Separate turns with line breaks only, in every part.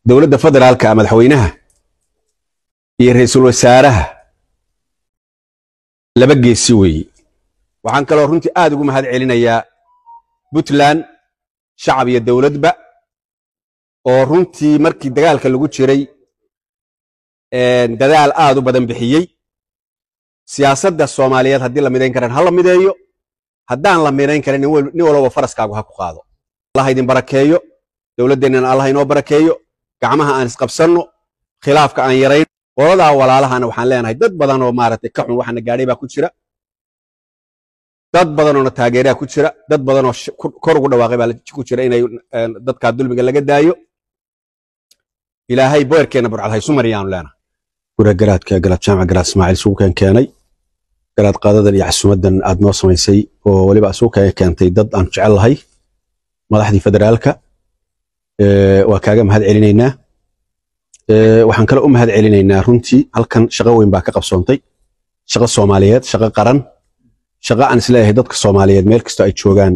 Dowladda federaalka, madaxweynaha iyo ra'iisul wasaaraha laba geesi weeye. Waxaan kaloo runtii aad ugu mahad celinayaa Puntland, shacab iyo dowladba, oo runtii markii dagaalka lagu jiray dadaal aad u badan bixiyey. Siyaasadda Soomaaliyeed haddii la midayn karan ha la mideeyo, haddaan la midayn karin nin walba faraskaagu ha ku qaado. Allah idin barakeeyo, dowladdeennana Allah inoo barakeeyo. Gacmaha aan isqabsanno, khilaafka aan yarayn. Qoladaa walaalahana waxaan leenahay dad badan oo maaragtay ka xun waxana gaadhay baa ku jira, dad badanoona taageeraa ku jira, dad badanoo kor ugu dhawaaqay baa ku jira inay dadkaa dulmiga laga daayo. Ilaahay boerkeenna burcad haysu mariyaanu leenahay. Gura garaadka Garaad Jaamac Garaad Ismaaciil isugu keenay garaad qaadadan iyo casuumadan aad noo samaysay, oo weliba isugu keentay dad aan jecel lahay, madaxdii federaalka, waa kaaga mahad celinaynaa. Waxaan kale u mahad celinaynaa, runtii halkan shaqo weyn baa ka qabsoontay, shaqo Soomaaliyeed, shaqo qaran, shaqo aan isleeyahay dadka Soomaaliyeed meel kastoo ay joogaan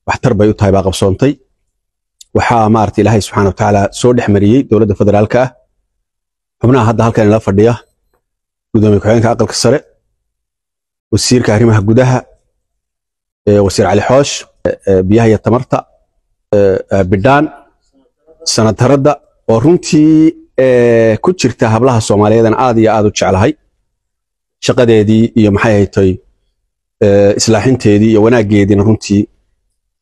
waxtar bay u tahay baa qabsoontay. Waxaa maaragtay Ilaahay subxaana watacaala soo dhex mariyey dowladda federaalka ah, xubnaha hadda halkan ila fadhiya, gudoomiye ku-xigeenka aqalka sare, wasiirka arrimaha gudaha, wasiir Cali Xoosh, biyaha iyo tamarta, Bidhaan, sanataradda oo runtii ku jirta hablaha Soomaaliyeedana aad iyo aad u jeclahay shaqadeedii iyo maxay haytay islaaxinteedii iyo wanaaggeediina runtii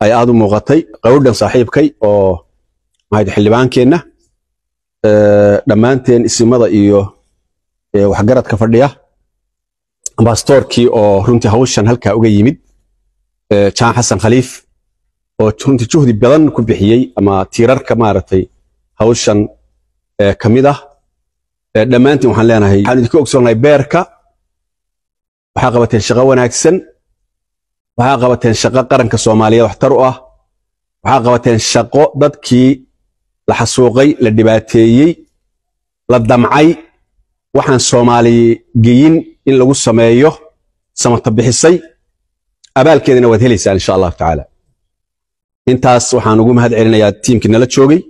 ay aad u muuqatay, Qawdhan saaxiibkay oo maxay xildhibaankeenna, dhammaanteen isimada iyo waxgaradka fadhiya, ambasadoorkii oo runtii hawshan halkaa uga yimid, Jaan Xasan Khaliif, oo runtii juhdi badan ku bixiyey ama tiirarka maaragtay hawshan ka mid ah. Dhammaantiin waxaan leenahay, waxaan idinku ogsoonahay beerka waxaa qabateen shaqo wanaagsan, waxaa qabateen shaqo qaranka Soomaaliyeed waxtar u ah, waxaa qabateen shaqo dadkii la xasuuqay, la dhibaateeyey, la damcay waxaan Soomaali geyin in lagu sameeyo samata bixisay. Abaalkeedana waad helaysaan insha Allahu tacaala. Intaas waxaan ugu mahad celinayaa tiimkii nala joogay.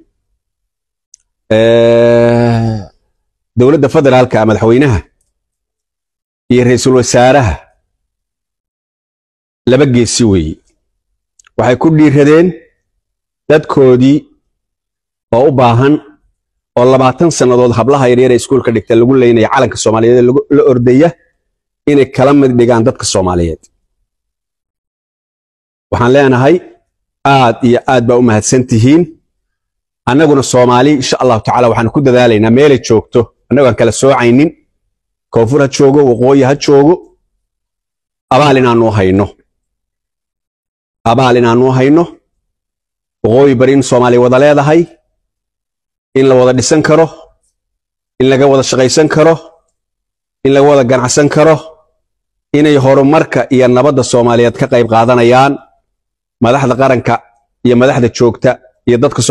Dowladda federaalka, madaxweynaha iyo ra'iisul wasaaraha laba geesi weeye. Waxay ku dhiiradeen dadkoodii oo u baahan oo 20 sannadood hablaha yaryar ee iskuulka dhigta lagu leynaya calanka Soomaaliyeed la ordaya inay kala mid dhigaan dadka Soomaaliyeed. Waxaan leenahay aad iyo aad baa u mahadsan tihiin. Annaguna Soomaali insha Allahu tacaala waxaan ku dadaalaynaa meelay joogto annagu aan kala soocaynin, koonfur ha joogo, waqooyi ha joogo, abaal inaanu hayno, abaal inaanu hayno waqooyi bari, in Soomaaliya wada leedahay, in la wada dhisan karo, in laga wada shaqaysan karo, in laga wada ganacsan karo, inay horumarka iyo nabadda Soomaaliyeed ka qayb qaadanayaan madaxda qaranka iyo madaxda joogta iyo dadka.